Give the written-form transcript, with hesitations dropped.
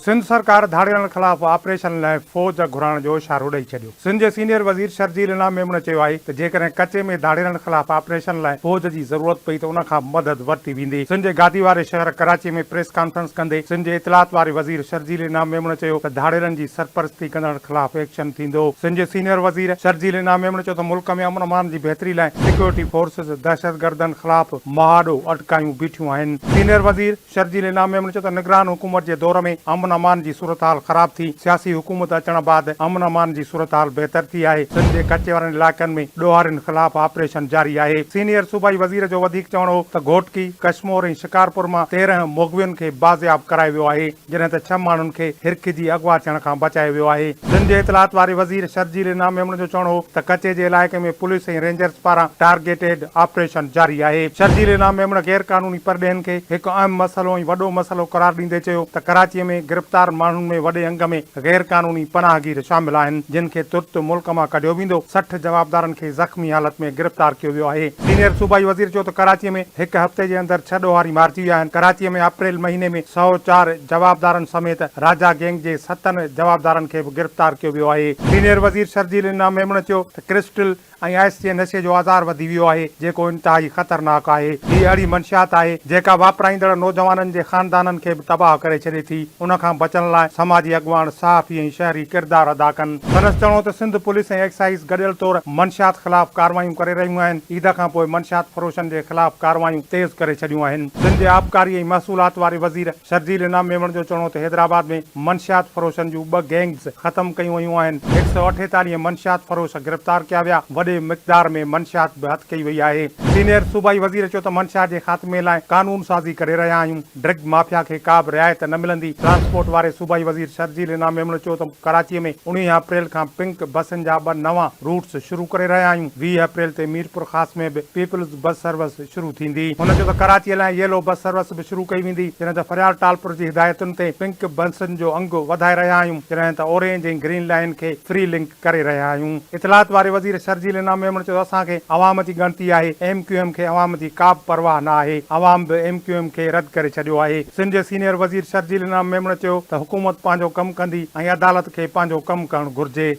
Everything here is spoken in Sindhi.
سنڌ سرڪار ڌاڙيلن خلاف آپريشن لاء فوج گهرائڻ جو اشارو ڏئي ڇڏيو. سنڌ جي سينيئر وزير شرجيل انعام ميمڻ چيو آهي ته جيڪڏهن ڪچي ۾ ڌاڙيلن خلاف آپريشن لاء فوج جي ضرورت پئي ته ان کان مدد ورتي ويندي. سنڌ جي گادي واري شهر ڪراچي ۾ پريس ڪانفرنس ڪندي سنڌ جي اطلاعات واري وزير شرجيل انعام ميمڻ چيو ته ڌاڙيلن جي سرپرستي ڪندڙن خلاف ايڪشن ٿيندو. سنڌ جي سينيئر وزير شرجيل انعام ميمڻ چيو ته ملڪ ۾ امن امان جي بهتري لاء سيڪيورٽي فورسز دهشتگردن خلاف مهاڏو اٽڪايون بيٺيون آهن. سينيئر وزير شرجيل انعام ميمڻ چيو ته نگران حڪومت جي دور ۾ امن امان جي صورتحال خراب ٿي، سياسي حڪومت اچڻ بعد امن امان جي صورتحال بهتر ٿي آهي، سنڌ جي ڪچي وارن علائقن ۾ ڏوهارين خلاف آپريشن جاري آهي. سينيئر صوبائي وزير جو وڌيڪ چوڻ هو ته گهوٽڪي، ڪشمور ۽ شڪارپور مان 13 مغوين کي بازياب ڪرايو ويو آهي، جڏهن ته ڇهه ماڻهن کي هرکجي اغوا ٿيڻ کان بچايو ويو آهي. سنڌ جي اطلاعات واري وزير شرجيل انعام ميمڻ جو چوڻ هو ته ڪچي جي علائقي ۾ پوليس ۽ رينجرز پاران ٽارگيٽيڊ آپريشن جاري آهي. شرجيل انعام ميمڻ غير قانوني پرڏيهين کي هڪ اهم مسئلو ۽ وڏو مسئلو قرار ڏيندي چيو ته ڪراچي ۾ گرفتار ماڻهن ۾ وڏي انگ ۾ غير قانوني پناهگير شامل آهن جن کي ترت ملڪ مان ڪڍيو ويندو، 60 جوابدارن کي زخمي حالت ۾ گرفتار ڪيو ويو آهي. سينيئر صوبائي وزير چيو ته ڪراچي ۾ هڪ هفتي جي اندر ڇهه ڏوهاري مارجي ويا آهن، ڪراچي ۾ اپريل مهيني ۾ 104 جوابدارن سميت راجا گينگ جي ستن جوابدارن کي به گرفتار ڪيو ويو آهي. سينيئر وزير شرجيل انعام ميمڻ چيو ته ڪرسٽل ۽ آئس جي نشي جو آزار وڌي ويو آهي، جيڪو انتهائي خطرناڪ آهي. هي اهڙي منشيات آهي، جيڪا واپرائيندڙ نوجوانن جي خاندانن کي به تباهه ڪري ڇڏي ٿي. ان کان بچڻ لاء سماجي اڳواڻ، صحافي ۽ شهري ڪردار ادا ڪن. سندس چوڻ هو ته سنڌ پوليس ۽ ايڪسائيز گڏيل طور منشيات خلاف ڪارروايون ڪري رهيون آهن، عيد کان پوء منشيات فروشن جي خلاف ڪارروايون تيز ڪري ڇڏيون آهن. سنڌ جي آبڪاري ۽ محصولات واري وزير شرجيل انعام ميمڻ جو چوڻ هو ته حيدرآباد ۾ منشيات فروشن جون ٻه گينگز ختم ڪيون ويون آهن، 148 منشيات فروش گرفتار ڪيا ويا، وڏي مقدار ۾ منشيات به هٿ ڪئي وئي آهي. سينيئر صوبائي وزير چيو ته منشيات جي خاتمي لاء قانون سازي ڪري رهيا آهيون، ڊرگ مافيا کي ڪا به رعايت نه ملندي. ٽرانسپورٽ واري صوبائي وزير شرجيل انعام ميمڻ چيو ته ڪراچي ۾ 19 اپريل کان پنڪ بسن جا ٻه نوان روٽس شروع ڪري رهيا آهيون، 20 اپريل تي ميرپورخاص ۾ به پيپلز بس سروس شروع ٿيندي. هن چيو ته ڪراچيء لاء ييلو بس سروس به شروع ڪئي ويندي، جڏهن ته فريال ٽالپر جي هدايتن تي پنڪ بسن جو انگ وڌائي رهيا آهيون، جڏهن ته اورينج ۽ گرين لائين کي فري لنڪ ڪري رهيا آهيون. اطلاعات واري وزير شرجيل انعام ميمڻ چيو ته اسان کي عوام جي ڳڻتي آهي، ايم ڪيو ايم کي عوام جي ڪا به پرواهه نه آهي، عوام به ايم ڪيو ايم کي رد ڪري ڇڏيو آهي. سنڌ جي سينيئر وزير شرجيل انعام ميمڻ چيو ته حڪومت پنهنجو ڪم ڪندي ۽ عدالت کي پنهنجو ڪم ڪرڻ گهرجي.